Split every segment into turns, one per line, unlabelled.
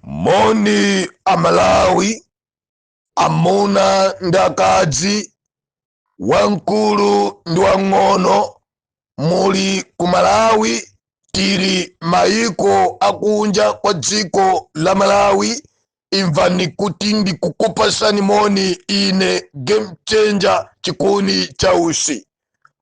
Moni Amalawi, amuna ndi akazi, wamkulu ndi wang'ono, muli ku Malawi, tili mayiko akunja kwa dziko la Malawi, imvani kuti ndikukupasani moni ine Game Changer Chikuni Chausi.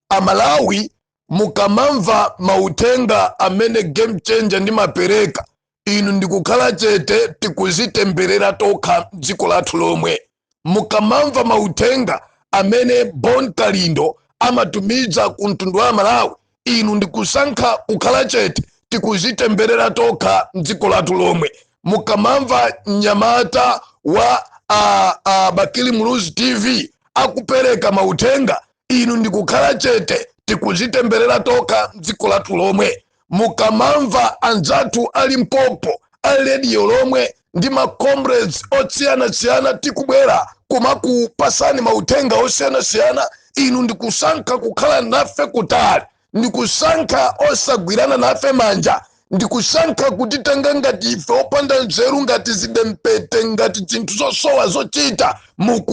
Amalawi, mukamamva mauthenga amene Game Changer ndimapereka, inu ndikukhala chete, tikuzitemberera tokha mdziko lathu lomwe. Mukamamva mauthenga amene Bon Kalindo amatumiza ku mtundu wa Malawi, inu ndikusankha kukhala chete, tikuzitemberera tokha mdziko lathu lomwe. Mukamamva mnyamata wa Bakili Muluzi TV akupereka mauthenga, inu ndikukhala chete, tikuzitemberera tokha mdziko lathu lomwe. Mukamamva anzathu ali Limpopo, a rediyo lomwe ndi ma comrades osiyanasiyana tikubwera kumakupasani mauthenga osiyanasiyana, inu ndikusankha kukhala nafe kutali, ndikusankha osagwirana nafe manja, ndikusankha kutitenga ngati ife opanda nzeru, ngati zidempete, ngati zinthu zosowa zochita,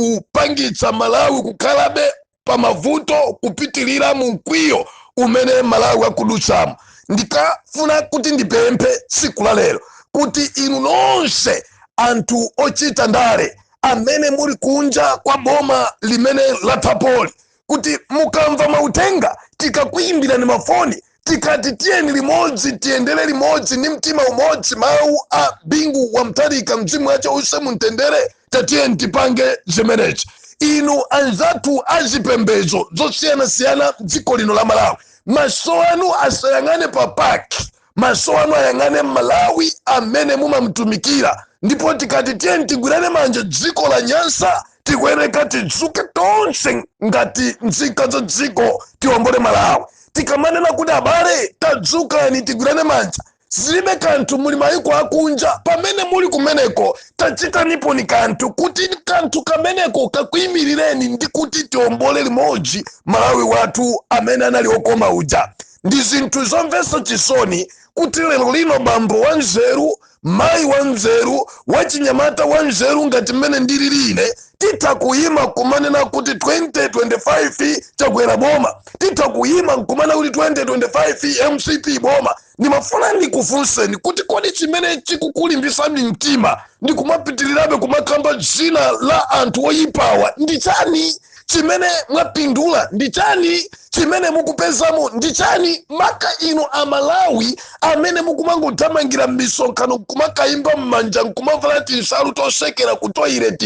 mukupangitsa Malawi kukhalabe pamavuto, kupitilira mu mkwiyo umene Malawi akudutsamo. Ndikafuna kuti ndipemphe tsiku la lero kuti inu nonse anthu ochita ndale amene muli kunja kwa boma limene lathapoli, kuti mukamva mauthenga, tikakuyimbirani mafoni, tikati tiyeni limodzi, tiyendere limodzi ndi mtima umodzi, mawu a Bingu wa Mutharika, mzimu wace use mumtendere, tatiyeni tipange zimenezi. Inu anzathu azipembedzo zosiyanasiyana mdziko lino la Malawi, maso anu asayang'ane pa PAC, maso anu ayang'ane Malawi amene mumamtumikira. Ndipo tikati tiyeni tigwirane manja, dziko la nyansa, tikuyeneka tidzuke tonse ngati nzika za dziko, tiwombole Malawi. Tikamanena kuti abale, tadzukani tigwirane manja, zilibe kanthu muli mayiko akunja, pamene muli kumeneko tachitanipo ni kanthu kuti kanthu kameneko kakuyimirireni ndi kuti tiombole limodzi Malawi wathu amene anali okoma uja. Ndi zinthu zomvetsa chisoni kuti lero lino bambo wanzeru, mayi wanzeru, wachinyamata wanzeru ngati mmene ndilili ine, titha kuyima kumanena kuti 2025 Chakwera boma, titha kuyima nkumanena kuti 2025 MCP boma. Ndimafuna ndikufunseni kuti kodi chimene chikukulimbisani mtima ndikumapitirirabe kumakamba dzina la anthu oyipawa ndi chani? Chimene mwapindula ndi chani? Chimene mukupezamo ndi chani? Maka inu Amalawi amene mukumangothamangira m'misonkhano, nkumakayimba m'manja, nkumavala tinsalu tosekera ku toilet,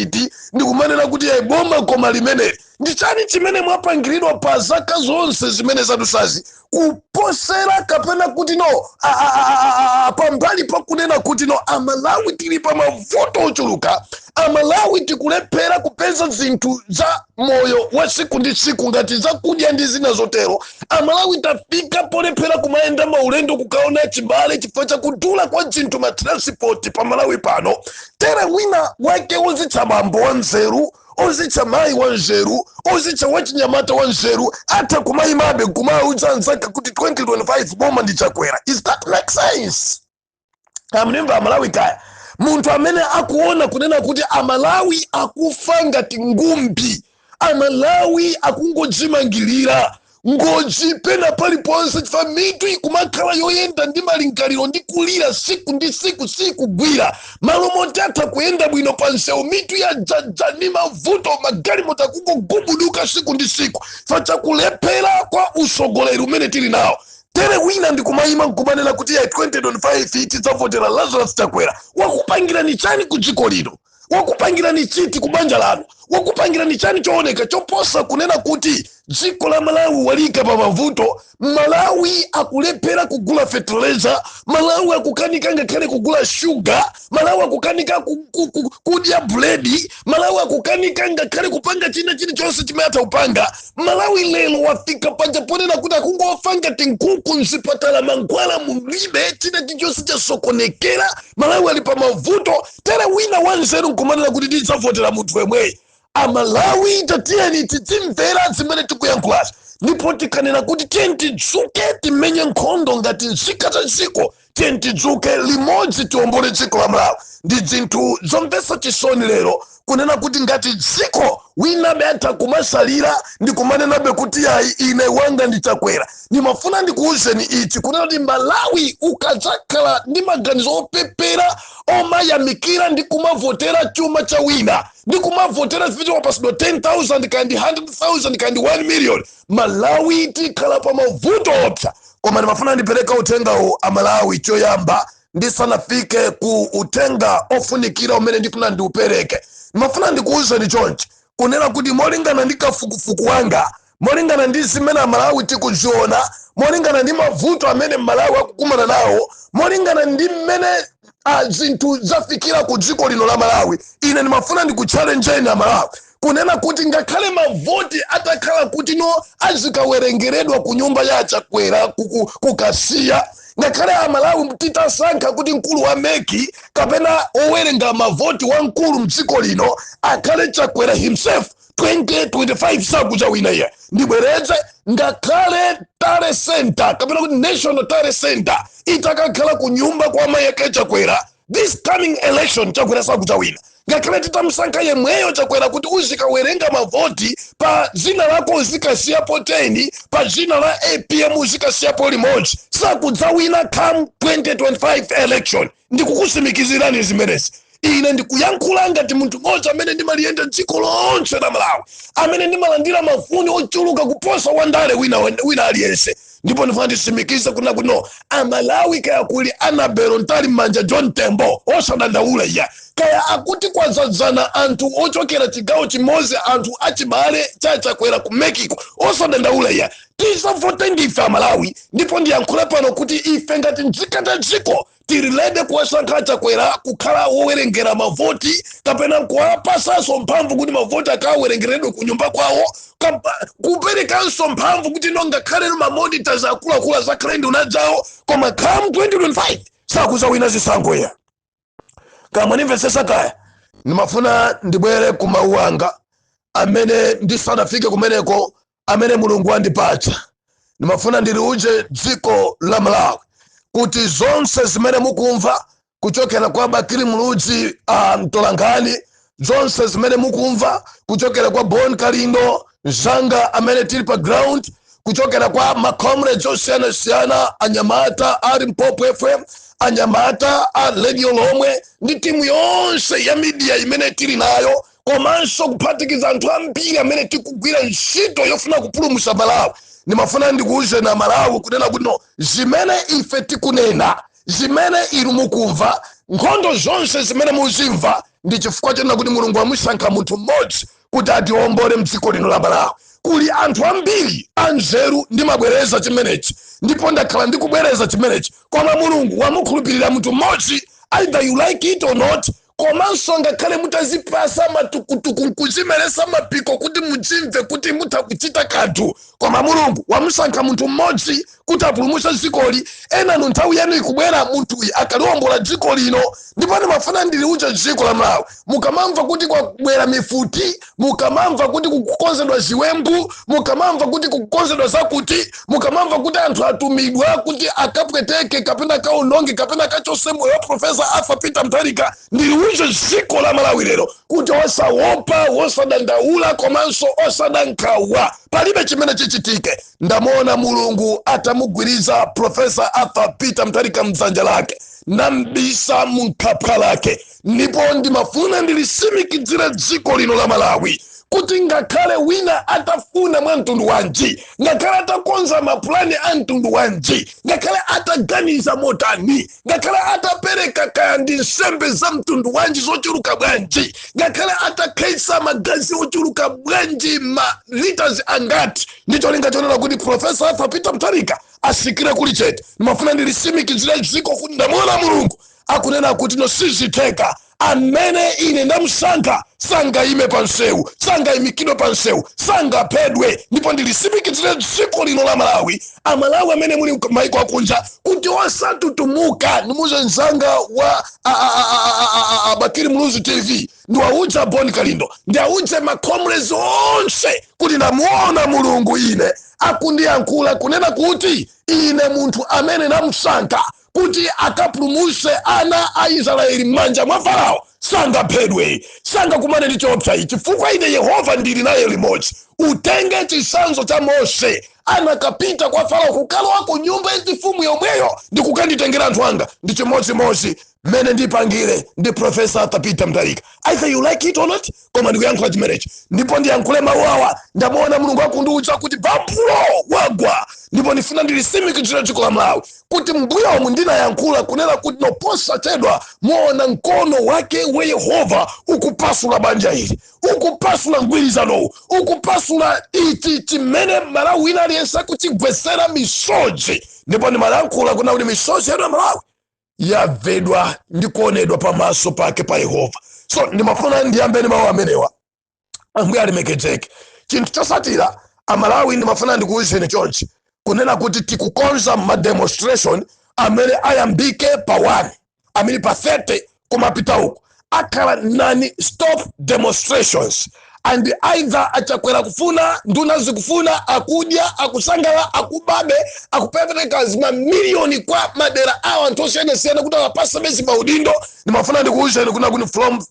ndikumanena kuti yayi, boma koma limeneli, ndi chani chimene mwapangiridwa pa zaka zonse zimene zadusazi kuposera kapena kuti no pambali pakunena kuti no, Amalawi tili pa mavuto ochuluka, Amalawi tikulephera kupeza zinthu za moyo wa tsiku ndi tsiku ngati zakudya ndi zina zotero, Amalawi tafika polephera kumayenda maulendo kukaona chibale chifukwa chakudula kwa zinthu, ma transport pa Malawi pano. Tere wina wake wozitcha bambo wa nzeru, ozitcha mayi wa nzeru, ozitcha wachinyamata wa nzeru, atha kumayimabe kumauza anzake kuti 2025 boma ndi Chakwera. Is that make sense? Amnemva Amalawi kaya munthu amene akuona kunena kuti Amalawi akufa ngati ngumbi, Amalawi akungodzimangirira ngozi pena paliponse chifukwa mitu ikumakhala yoyenda ndi malingaliro ndi kulira siku ndi siku sikugwira, malo moti atha kuyenda bwino pa msewu, mitu yadzadza ndi mavuto, magalimoto akungogubuduka siku ndi siku chifukwa chakulephera kwa usogoleri umene tili nawo. Tere wina ndikumayima nkumanena kuti ya 2025 tidzavotera Lazarus Chakwera, wakupangirani chani ku dziko lino? Wakupangirani chiti ku banja lanu? Wakupangirani chani chooneka choposa kunena kuti dziko la Malawi walika pa mavuto? Malawi akulephera kugula fertilizer, Malawi akukanika ngakhale kugula shuga, Malawi akukanika kudya buledi, Malawi akukanika ngakhale kupanga china chilichonse chimene atha kupanga. Malawi lero wafika paja ponena kuti akungofa ngati nkhuku, mzipatala mankhwala mulibe, china chilichonse chasokonekera, Malawi ali pa mavuto. Tere wina wanzeru nkumanena kuti tidzavotera munthu yemweyi. Amalawi, tatiyeni tizimvera zimene tikuyankhulazi, ndipo tikanena kuti tiyeni tidzuke timenye nkhondo ngati nzika za dziko. Tiye tidzuke limodzi, tiombole dziko la Malawi. Ndi zinthu zomvetsa chisoni lero kunena kuti ngati dziko winabe atha kumasalira ndi kumanenabe kuti yayi, ine wanga ndiChakwera. Ndimafuna ndikuwuzeni ichi, kunena kuti Malawi ukadzakhala ndi maganizo opepera omayamikira ndi kumavotera chuma cha wina ndi kumavotera zifiti wapasidwa 10,000 kandi 100,000 kandi 1 million, Malawi tikhala pa mavuto opsa. Koma ndimafuna ndipereka uthengawu Amalawi choyamba ndisanafike ku uthenga ofunikira umene ndifuna ndiupereke. Ndimafuna ndikuwuzeni chonchi, kunena kuti molingana ndi kafukufuku wanga, molingana ndi zimene Amalawi tikuziona, molingana ndi mavuto amene Malawi akukumana nawo, molingana ndi mmene zinthu zafikira ku dziko lino la Malawi, ine ndimafuna ndikutchalenjeni Amalawi kunena kuti ngakhale mavoti atakhala kuti no azikawerengeredwa ku nyumba ya Chakwera kukasiya, ngakhale Amalawi titasankha kuti mkulu wa MEC kapena owerenga mavoti wamkulu mdziko lino akhale Chakwera himself, 2025 sakudzawina iye. Ndibwereze, ngakhale tally center kapena kuti National Tally Center itakakhala ku nyumba kwa mayeke Chakwera, this coming election Chakwera sakudzawina. Ngakhale titamusankha yemweyo Chakwera kuti uzikawerenga mavoti, pa dzina lako uzikasiyapo 10, pa dzina la APM uzikasiyapo limodzi, sakudzawina come 2025 election. Ndikukusimikizirani zimenezi. Ine ndikuyankhula ngati munthu mmodzi amene ndimaliyenda dziko lonse la Malawi, amene ndimalandira mafoni ochuluka kuposa wandale wina, wina aliyense. Ndipo ndifuna ndisimikize kuna kuno Amalawi, kaya kuli Anabelo Ntali Mmanja, John Tembo, osadandaula iya. Kaya akuti kwadzadzana anthu ochokera chigawo chimodzi, anthu achibale chaChakwera ku Mexico, osadandaula iya. Tisavote ndife Amalawi. Ndipo ndiyankhule pano kuti ife ngati nzika za dziko tili ready kuwasankha Chakwera kukhala wowerengera mavoti kapena kuwapasanso mphamvu kuti mavoti akawerengeredwe ku nyumba kwawo, kuperekanso mphamvu kuti no ngakhale ma monitors akuluakulu azakhale nduna zawo, koma come 2025 sakuzawina zisankho ya kamwe. Nimvesesa kaya. Ndimafuna ndibwere ku mawu anga amene ndisanafike kumeneko amene Mulungu andipatsa. Ndimafuna ndiliuje dziko la Malawi kuti zonse zimene mukumva kuchokera kwa Bakili Muluzi mtolankhani, zonse zimene mukumva kuchokera kwa Bon Kalindo zanga amene tili pa ground, kuchokera kwa macomrades osiyanasiyana, anyamata a Limpopo FM, anyamata a Radio Lomwe ndi timu yonse ya media imene tili nayo, komanso kuphatikiza anthu ambiri amene tikugwira ntchito yofuna kupulumutsa Malawi, ndimafuna ndikuuze na Malawi kunena kuti no, zimene ife tikunena, zimene inu mukumva, nkhondo zonse zimene muzimva, ndi chifukwa chonena kuti Mulungu amusankha munthu mmodzi kuti atiombole mdziko lino la Malawi. Kuli anthu ambiri anzeru, ndimabwereza chimenechi ndipo ndakhala ndikubwereza chimenechi, koma Mulungu wamukhulupirira munthu mmodzi, either you like it or not. Komanso ngakhale mutazipasa matukutuku nkuzimeresa mapiko kuti mudzimve kuti mutha kuchita kanthu, koma Mulungu wamusankha munthu mmodzi kuti apulumutse dzikoli. Enanu nthawi yanu ikubwera munthuyi akaliwombola dziko lino. Ndipo ndimafuna ndiliuze dziko la Malawi, mukamamva kuti kwabwera mifuti, mukamamva kuti kukukonzedwa ziwembu, mukamamva kuti kukukonzedwa zakuti, mukamamva kuti anthu atumidwa kuti akapweteke kapena kaononge kapena kachose moyo wa Professor Arthur Peter Mutharika, ndiliuze dziko la Malawi lero kuti osawopa, osadandaula, komanso osadankhawa, palibe chimene chichitike. Ndamuona Mulungu atamugwiriza Professor Arthur Peter Mutharika mdzanja lake, nambisa munkhwapa lake. Ndipo ndimafuna ndilisimikizire dziko lino la Malawi kuti ngakhale wina atafuna mwa mtundu wanji, ngakhale atakonza mapulani a mtundu wanji, ngakhale ataganiza motani, ngakhale atapereka kaya ndi nsembe za mtundu wanji zochuluka bwanji, ngakhale atakhetsa magazi ochuluka bwanji, ma liters angati, ndi cholinga chonena kuti Professor Arthur Peter Mutharika asikire kuli chete, ndimafuna ndilisimikizire dziko kuti ndamuona Mulungu akunena kuti no, sizitheka. Amene ine ndamusankha sangayime pa msewu, sangayimikidwe pa msewu, sangaphedwe. Ndipo ndilisimikizire dziko lino la Malawi, Amalawi amene muli maiko akunja, kuti osatutumuka. Ndimuze mzanga wa Bakili Muluzi TV, ndiwauze Bon Kalindo, ndiauze macomrades onse kuti ndamuona Mulungu ine akundiyankhula kunena kuti ine munthu amene ndamusankha Kuti akapulumuse ana a Israeli m'manja mwa Farao, sangaphedwe, sangakumane ndi choopsa ichi, chifukwa ine Yehova ndili naye limodzi. Utenge chisanzo cha Mose, anakapita kwa Farao, kukalowa ku nyumba yachifumu yomweyo ndi kukanditengera anthu anga. Ndi chimodzimodzi mmene ndipangire ndi Professor Arthur Peter Mutharika, either you like it or not, koma ndikuyankhula chimenechi ndipo ndiyankhule mawu awa. Ndamuona Mulungu akundiwuza kuti Babulo wagwa, ndipo ndifuna ndilisimikizire dziko la Malawi kuti mbuyomu ndinayankhula kunena kuti noposachedwa muona mkono wake wa Yehova ukupasula banja ili, ukupasula mgwirizanowu, ukupasula ichi chimene Malawi wina aliyense akuchigwesera misozi. Ndipo ndimayankhula kuna kuti misozi yanu ya Malawi yamvedwa ndi kuonedwa pamaso pake pa Yehova. So ndimafuna ndiyambe ndi mawu amenewa. Ambuye alemekezeke. Chinthu chosatira, Amalawi, ndimafuna ndikuwuzeni chonchi kunena kuti tikukonza ma demonstration amene ayambike pa 1, amene pa 30 kumapita uku akhala non stop demonstrations. And either Achakwera kufuna, nduna zikufuna, akudya, akusangala, akubabe, akupereka zimamiliyoni kwa madera awo anthu osiyanasiyana kuti awapasebe zimaudindo, ndimafuna ndikuwuzeni kuna kuti from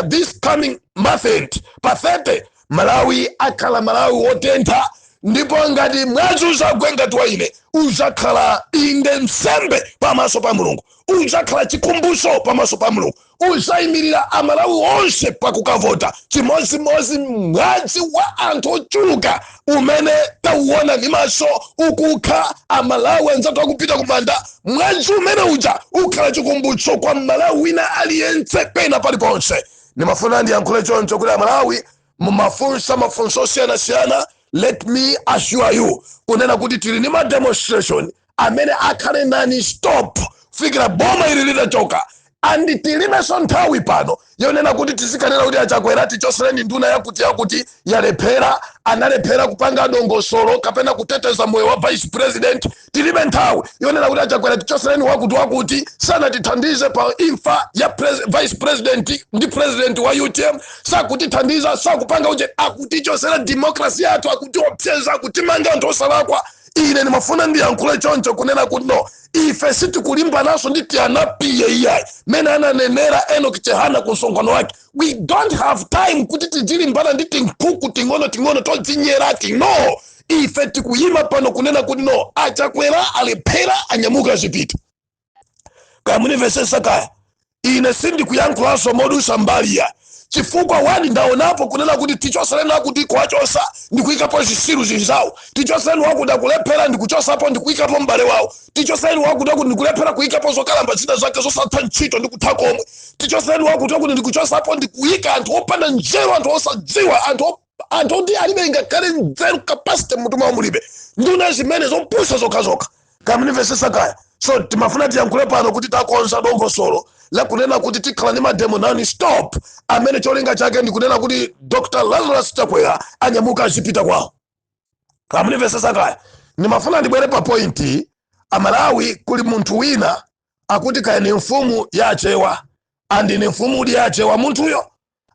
this coming month end, pa 30, Malawi akhala Malawi wotentha. Ndipo ngati mwazi uzagwe ngati wa ine, uzakhala inde nsembe pamaso pa Mulungu, uzakhala chikumbuso pamaso pa Mulungu, uzayimirira Amalawi onse pakukavota. Chimodzimodzi mwazi wa anthu ochuluka umene tauona ndi maso ukukha, Amalawi anzathu akupita kumanda, mwazi umene uja ukhala chikumbutso kwa Malawi wina aliyense pena paliponse. Ndimafuna ndiyankhule choncho kuti Amalawi mumafunsa mafunso osiyanasiyana. Let me assure you kunena kuti tili ndi ma demonstration amene akhale non stop kufikira boma ili litachoka. And tilibenso nthawi pano yonena kuti tizikanena kuti Achakwera, tichosereni nduna yakuti yakuti, yalephera, analephera kupanga dongosolo kapena kuteteza moyo wa vice president. Tilibe nthawi yonena kuti Achakwera, tichosereni wakuti wakuti, sanatithandize pa imfa ya vice president ndi president wa UTM, sakutithandiza, sakupanga uje, akutichosera democracy yathu, akutiopseza, akutimanga anthu osalakwa. Ine ndimafuna ndiyankhule choncho kunena kuti no, ife sitikulimbanaso ndi tianapiye iyayi. Mene ananenera Enoch Chihana ku msonkhano wake, we don't have time kuti tizilimbana ndi tinkhuku ting'ono ting'ono todzinyerati. No, ife tikuyima pano kunena kuti no, Achakwera alephera, anyamuka zipita. Kaya munimvesesa kaya, ine sindikuyankhulanso modusa mbali ya chifukwa wani. Ndaonapo kunena kuti tichosereni akuti, kuwachosa ndikuyikapo zisilu zinzawo. Tichosereni wakuti, akulephera, ndikuchosapo ndikuyikapo m'bale wawo. Tichosereni wakuti akuti, ndikulephera, kuyikapo zokalamba zina zake zosatha ntchito ndikutha komwe. Tichosereni wakuti akuti, ndikuchosapo ndikuyika anthu opanda nzeru, anthu osadziwa, anthu oti alibe ngakhale nzeru, capacity mmutu mwawo mulibe, nduna zimene zopusa zokhazokha. Kamunimvesesa kaya. So timafuna tiyankhule pano kuti takonza dongosolo lakunena kuti tikhala ndi ma demo non stop amene cholinga chake ndikunena kuti Dr Lazarus Chakwera anyamuka azipita kwawo. Kamunimvesesa kaya. Ndimafuna ndibwere pa point. Amalawi, kuli munthu wina akuti kaya ni mfumu yachewa, andi ni mfumu udi yachewa munthuyo.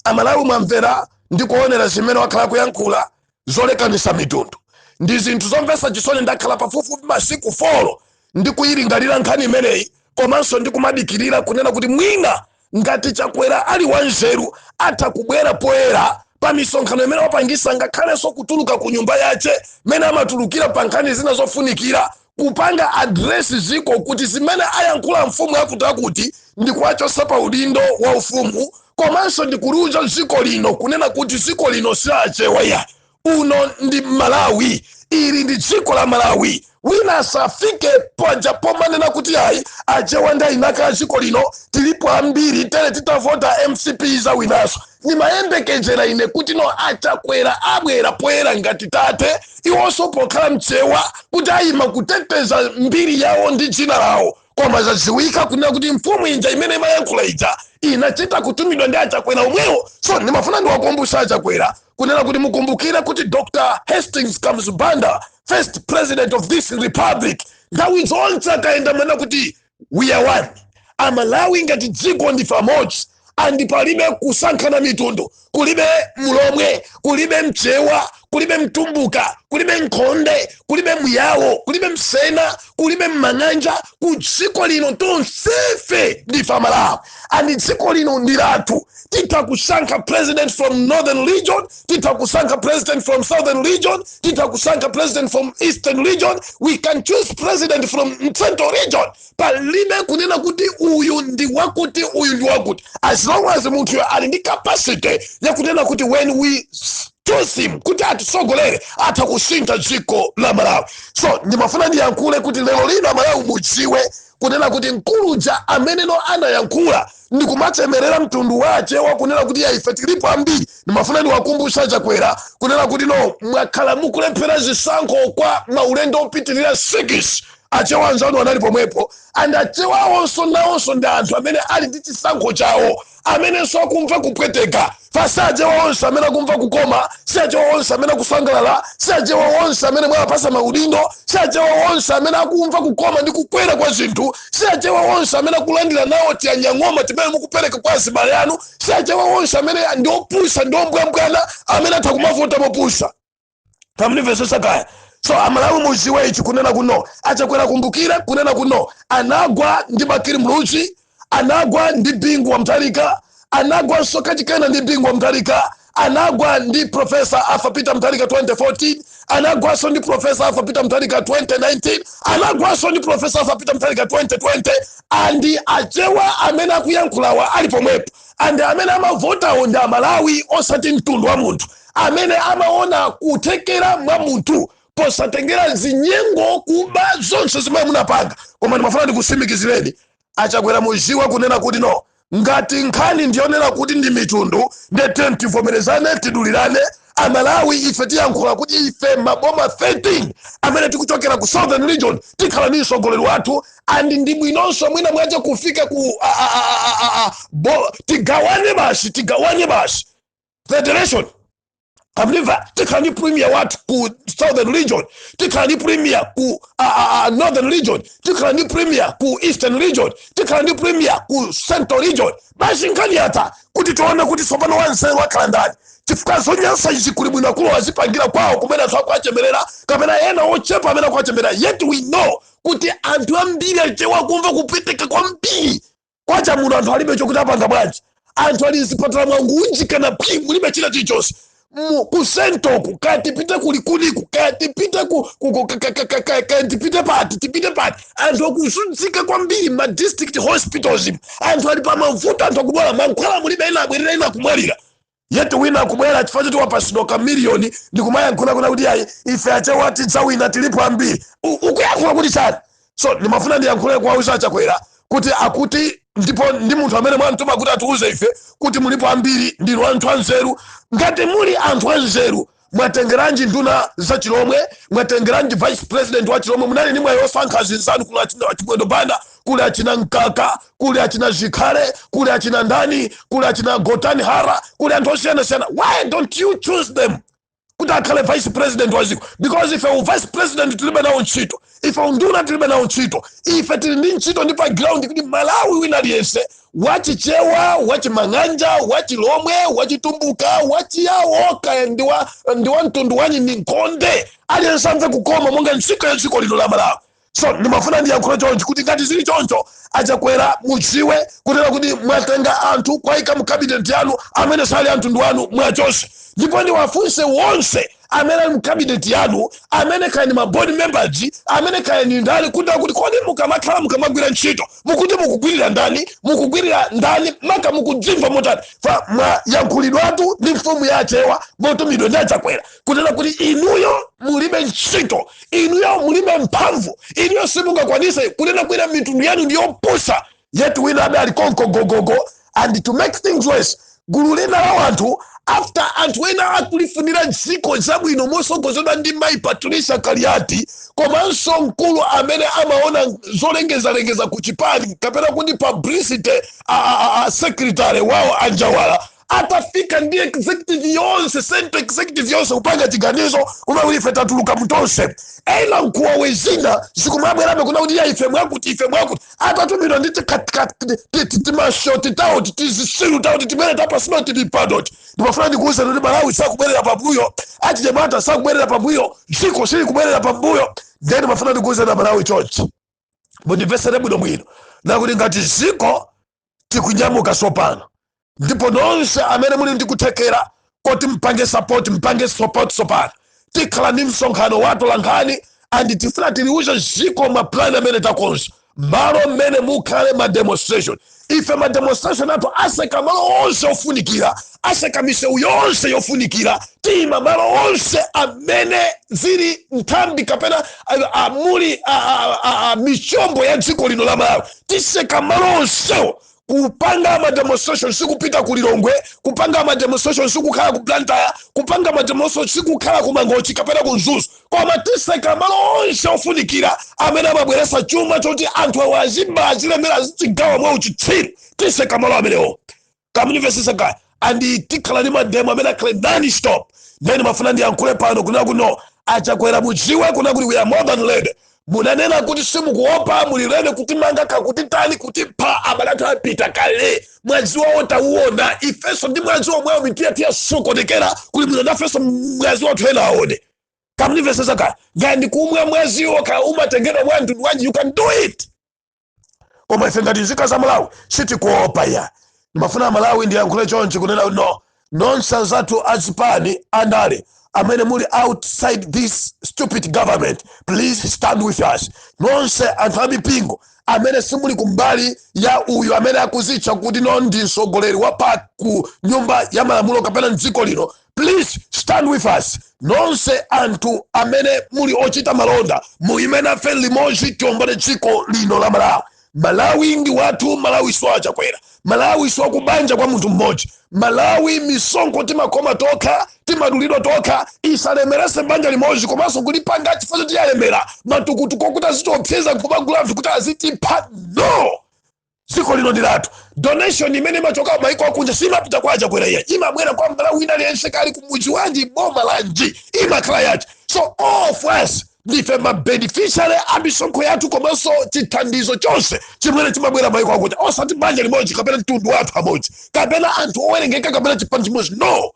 Amalawi, mwamvera ndi kuonera zimene wakhala kuyankhula zolekanisa mitundu. Ndi zinthu zomvetsa chisoni. Ndakhala pafupifupi masiku 4 ndi kuyilingalira nkhani imeneyi, komanso ndi kumadikirira kunena kuti mwina ngati Chakwera ali wanzeru atha kubwera poyera pa misonkhano imene wapangisa, ngakhalenso kutuluka ku nyumba yache mene amatulukira pa nkhani zina zofunikira, kupanga address ziko kuti zimene ayankhula mfumu yakuti akuti ndikuwachosa pa udindo wa ufumu, komanso ndikuliuza dziko lino kunena kuti dziko lino silachewa ya, uno ndi Malawi, ili ndi dziko la Malawi. Wina asafike paja pomanena kuti ayi, Achewa ndi ayinaka dziko lino, tilipo ambiri, tere titavota MCP zawinaso. Nimayembekezera ine kuti no, Achakwera abwera poyera ngati tate, iwonso pokhala mchewa, kuti ayima kuteteza mbiri yawo ndi dzina lawo. Koma zadziwika kunena kuti mfumu ija imene imayankhula ija inachita kutumidwa ndi Achakwera omwewo. So ndimafuna ndiwakumbutsa Achakwera kunena kuti mukumbukire kuti Dr Hastings Kamuzu Banda, first president of this republic, nthawi zonse akayenda manena kuti we are one. Amalawi ngati dziko ndife amodzi, and palibe kusankhana mitundu, kulibe Mulomwe, kulibe Mchewa. Kulibe Mtumbuka, kulibe Nkhonde, kulibe Muyawo, kulibe Msena, kulibe Mmang'anja. Ku dziko lino tonsefe ndife Amalawi, and dziko lino ndi lathu. Titha kusankha president from Northern Region, titha kusankha president from Southern Region, titha kusankha president from Eastern Region, we can choose president from Central Region. Palibe kunena kuti uyu ndi wakuti, uyu ndi wakuti, as long as munthuyo ali ndi capacity yakunena kuti when we choose him kuti atisogolere, atha kusintha dziko la Malawi. So ndimafuna ndiyankhule kuti lero lino Amalawi mudziwe kunena kuti mkuluja ameneno anayankhula ndikumachemerera mtundu wace wakunena kuti ya, ife tilipo ambiri. Ndimafuna ndiwakumbusha Chakwera kunena kuti no, mwakhala mukulephera zisankho kwa maulendo opitirira 6. Achewa anzanu anali pomwepo, and Achewa awonso nawonso ndi anthu amene ali ndi chisankho chawo, amenenso akumva kupweteka. Fa si Achewa onse amene akumva kukoma, si Achewa onse amene akusangalala, si Achewa onse amene mwawapasa maudindo, si Achewa onse amene akumva kukoma ndi kukwera kwa zinthu, si Achewa onse amene akulandira nawo tiyanyang'oma timene mukupereka kwa azibale anu, si Achewa onse amene ndi opusa ndi ombwambwana amene atha kumavota mopusa. Pamnimvesesa kaya? So Amalawi muziwe ichi kunena kuno, Achakwera kumbukire kunena kuno, anagwa ndi Bakili Muluzi, anagwa ndi Bingu wa Mutharika, anagwanso kachikena ndi Bingu wa Mutharika, anagwa ndi Professor Arthur Peter Mutharika 2014, anagwanso ndi Professor Arthur Peter Mutharika 2019, anagwanso ndi Professor Arthur Peter Mutharika 2020. And Achewa amene akuyankhulawa ali pomwepo, and amene amavotawo ndi Amalawi, osati mtundu wa munthu, amene amaona kuthekera mwa munthu posatengera zinyengo, kuba zonse zimene munapanga. Koma ndimafuna ndikusimikizireni Achakwera, muziwa kunena kuti no, ngati nkhani ndionera kuti ndi mitundu, ndete tivomerezane, tidulirane. Amalawi ife tiyankhula kuti ife maboma 13 amene tikuchokera ku Southern Region tikhala ndi mtsogoleri wathu, and ndi bwinonso mwina mwache kufika ku a, a, a, a, a, bo, tigawane basi, tigawane basi federation. Amlimva? Tikhala ndi premier wathu ku Southern Region, tikhala ndi premier ku Northern Region, tikhala ndi premier ku Eastern Region, tikhala ndi premier ku Central Region. Basi, nkhani yatha, kuti tione kuti tsopano wanzeru wakhala ndani, chifukwa zonyansa izi kuli bwino akulu azipangira kwawo kumene anthu akuachemerera kapena ena ochepa amene akuachemerera. Yet we know kuti anthu ambiri Achewa kumva kupweteka kwambiri kwacha muno. Anthu alibe chokuti apanga bwanji, anthu ali mzipatala mwangunji kana phi, mulibe china chilichonse. Ku Centralku, kaya tipite kulikuniku, kaya tipite kaya tipite pati, tipite pati, anthu akuzunzika kwambiri. Ma district hospitals anthu ali pamavuto, anthu akudwala, mankhwala mulibe, ena abwerera, ena akumwalira. Yet wina akubwera chifukwa choti wapasidwa kamiliyoni ndikumayankhula kuna kuti ayi, ife Achewa tidzawina, tilipo ambiri. Ukuyankhula kuti chani? So ndimafuna ndiyankhule kuwauza Achakwera kuti akuti ndipo ndi munthu amene mwamtuma kuti atiuze ife kuti mulipo ambiri, ndinu anthu anzeru. Ngati muli anthu anzeru, mwatengeranji nduna za Chilomwe? Mwatengeranji vice president wa Chilomwe? Munali ndi mwayi osankha azinzanu. Kuli achina Chimwendo Banda, kuli achina Mkaka, kuli achina Zikhale, kuli achina ndani, kuli achina Gotani Hara, kuli anthu osiyanasiyana. Why don't you choose them kuti akhale vice president wa dziko? Because ife u vice president tilibe nawo ntchito, ife unduna tilibe nawo ntchito. Ife tili ndi ntchito ndi pa ground, kuti Malawi wina aliyense, wachichewa, wachimang'anja, wachilomwe, wachitumbuka, wachiyawo, kaya ndi wa mtundu wanyi, ndi Nkhonde, aliyense amve kukoma monga nzika ya dziko lino la Malawi. So ndimafuna ndiyankhule choncho kuti ngati zili choncho, Achakwera, mudziwe kunena kuti mwatenga anthu kwayika mu cabinet yanu amene sali anthu wanu, mwachonse. Ndipo ndiwafunse wonse amene ali mu cabinet yanu, amene kaya ni ma board members, amene kaya ni ndani, kuti kodi mukamakhala mukamagwira ntchito, mukuti mukugwirira ndani? Mukugwirira ndani? Maka mukudzimva motani? Fa mwayankhulidwatu ndi mfumu ya Achewa motumidwa ndi Achakwera kunena kuti inuyo mulibe ntchito, inuyo mulibe mphamvu, inuyo simungakwanise kunena kwina, mitundu yanu ndiyopusa. Yet wina abe ali konko gogogo. And to make things worse, gulu lina la wanthu, after anthu ena akulifunira dziko zabwino mosogozedwa ndi Mayi Patricia Kaliati komanso mkulu amene amaona zolengezalengeza ku chipani kapena kuti publicity a secretary wawo Anjawala. Atafika ndi executive yonse, central executive yonse, kupanga chiganizo kuna kuti ife tatuluka mtonse. Ena nkuwawe zina zikumabwerabe kuna kuti ya, ife mwakuti, ife mwakuti, atatumidwa ndi timashoti tauti, tizisilu tauti timene tapasima timipadoti. Ndimafuna ndikuuze kuti Malawi sakubwerera pambuyo, achinyamata sakubwerera pambuyo, dziko sili kubwerera pambuyo. Then ndimafuna ndikuuze na Malawi chonchi, mundimvesere bwinobwino, nakuti ngati ziko tikunyamuka sopano, ndipo nonse amene muli ndi kuthekera koti mpange support, mpange support. Sopano tikhala ndi msonkhano watola nkhani and tifuna tiliuze ziko mapulani amene takonza, malo mmene mukhale ma demonstration. Ife ma demonstration athu aseka malo onse ofunikira, aseka misewu yonse yofunikira, tima malo onse amene zili nthambi kapena muli michombo ya dziko lino la Malawi. Tiseka malo onsewo kupanga ma demonstration. Sikupita ku Lilongwe kupanga ma demonstration, sikukhala ku Blantyre kupanga ma demonstration, sikukhala ku Mangochi kapena ku Mzuzu, koma tiseka malo onse ofunikira amene amabweresa chuma choti anthu awo aziba, azilemera, azichigawa mwa uchitsiru. Tiseka malo amenewo, kamunivesisa kaya, and tikhala ndi ma demo amene akhale non stop. Then mafuna ndiyankhule pano kuna kuno, aChakwera, mudziwe kuna kuti we are more than ready. Munanena kuti simukuopa, muli ready kutimanga, kakutitani, kutipha. Abale athu apita kale, mwazi wawo tauona. Ifenso ndi mwazi omwewo mitu yathu yasokonekera kuli mwina nafenso mwazi wathu ena aone. Kamunivesesa kaya, ngati ndikumwa mwaziwo ka umatengedwa mwa mtundu wanji, you can do it, koma ife ngati nzika za Malawi sitikuopa ya. Ndimafuna Malawi ndiyankhule chonchi kunena no, nonse anzathu azipani andale amene muli outside this stupid government, please stand with us. Nonse anthu amipingo amene simuli kumbali ya uyu amene akuzitcha kuti no, ndi mtsogoleri wa pa ku nyumba ya malamulo kapena mdziko lino, please stand with us. Nonse anthu amene muli ochita malonda, muyime nafe limodzi, tiombole dziko lino la Malawi. Malawi ndi wathu. Malawi siwaChakwera, Malawi siwakubanja kwa munthu mmodzi. Malawi misonkho timakhoma tokha, timadulidwa tokha, isalemerese banja limodzi komanso kulipanga chifukwa choti yalemera matukutuku okuti azitiopseza kumagula anthu kuti azitipha. No, dziko lino ndi lathu. Donation imene imachoka maiko akunja simapita kwa aChakwera iya, imabwera kwa Malawi wina aliyense, kali kumudzi wanji, boma lanji, imakhala yacho. So all of us ndife ma beneficiary a misonkho yathu komanso chithandizo chonse chimene chimabwera maiko akunja, osati banja limodzi kapena mtundu wathu amodzi kapena anthu owerengeka kapena chipani chimodzi, no.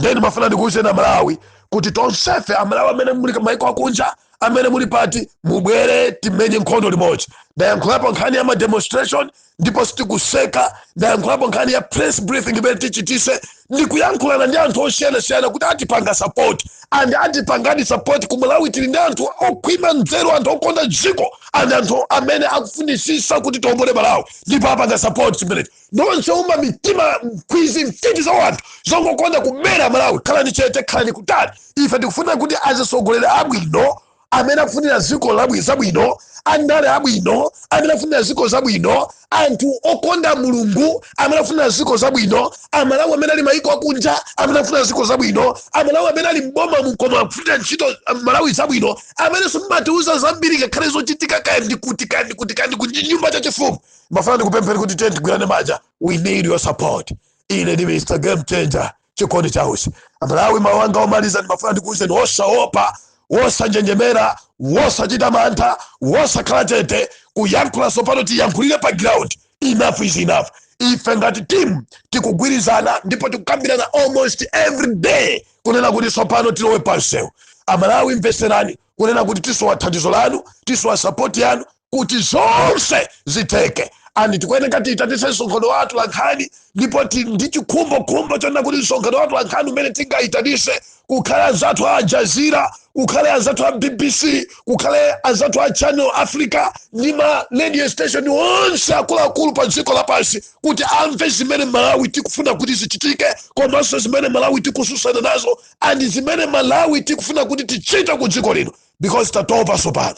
Then mafuna ndikuwuzeni Amalawi kuti tonsefe Amalawi amene muli maiko akunja, amene muli pati, mubwere timenye nkhondo limodzi. Ndayankhulapo nkhani ya ma demonstration ndipo sitikuseka. Ndayankhulapo nkhani ya press briefing imene tichitise, ndikuyankhulana ndi anthu osiyanasiyana kuti atipanga support and atipangadi support. Ku Malawi tili ndi anthu okhwima nzeru, anthu okonda dziko and anthu amene akufunisisa kuti tiombole Malawi, ndipo apanga support chimenechi. Nonse uma mitima mkhwizi, mfiti za wanthu zongokonda kumera Malawi, khalani chete, khalani kutali. Ife tikufuna kuti azisogolera abwino amene akufunira dziko zabwino, andale abwino amene afunira dziko zabwino, anthu okonda Mulungu amene afunira dziko zabwino, Amalawi amene ali maiko akunja amene afunira dziko zabwino, Amalawi amene ali mboma mukoma akufunira ntchito Malawi zabwino, amene simmatiuza zambiri ngakhale zochitika kaya ndikuti, kaya ndikuti, kaya ndikuti nyumba chachifumu. Mafuna ndikupempheni kuti tiye tigwirane manja. We need your support. Ine ndi Mr Game Changer, Chikondi Chausi. Amalawi, mawu anga omaliza, ndimafuna ndikuwuzeni, wosaopa, wosanjenjemera, wosachita mantha, wosakhala chete, kuyankhula sopano tiyankhulire pa ground. Enough is enough. Ife ngati team tikugwirizana ndipo tikukambirana almost every day kunena kuti sopano tilowe pansewu. Amalawi, mveserani kunena kuti tisowa thandizo lanu, tisowa support yanu kuti zonse zitheke, and tikuyeneka tiyitanise msonkhano wathu la nkhani, ndipo ndi chikhumbokhumbo chonena kuti msonkhano wathu la nkhani umene tingayitanise kukhale anzathu a Jazira, kukhale anzathu a BBC, kukhale anzathu a Channel Africa ndi ma radio station onse akuluakulu pa dziko lapansi, kuti amve zimene Malawi tikufuna kuti zichitike, komanso zimene Malawi tikususana nazo and zimene Malawi tikufuna kuti tichite ku dziko lino, because tatopa sopano.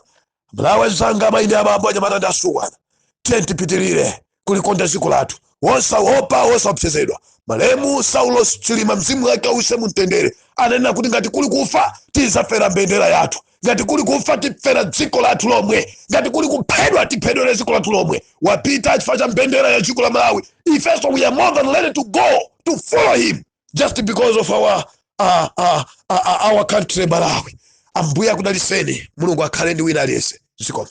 Malawi anzanga, amayi, abambo, anyamata ndi asungwana, tiye tipitirire kulikonda dziko lathu wosaopa, wosaopsezedwa. Malemu Saulos Chilima, mzimu wake ause mumtendere, ananena kuti ngati kuli kufa, tizafera mbendera yathu. Ngati kuli kufa, tifera dziko lathu lomwe. Ngati kuli kuphedwa, tiphedwere dziko lathu lomwe. Wapita chifukwa cha mbendera ya dziko la Malawi. Ifenso we are more than ready to go to follow him just because of our country, Malawi. Ambuye akudaliseni. Mulungu akhale ndi wina aliyense. Zikomo.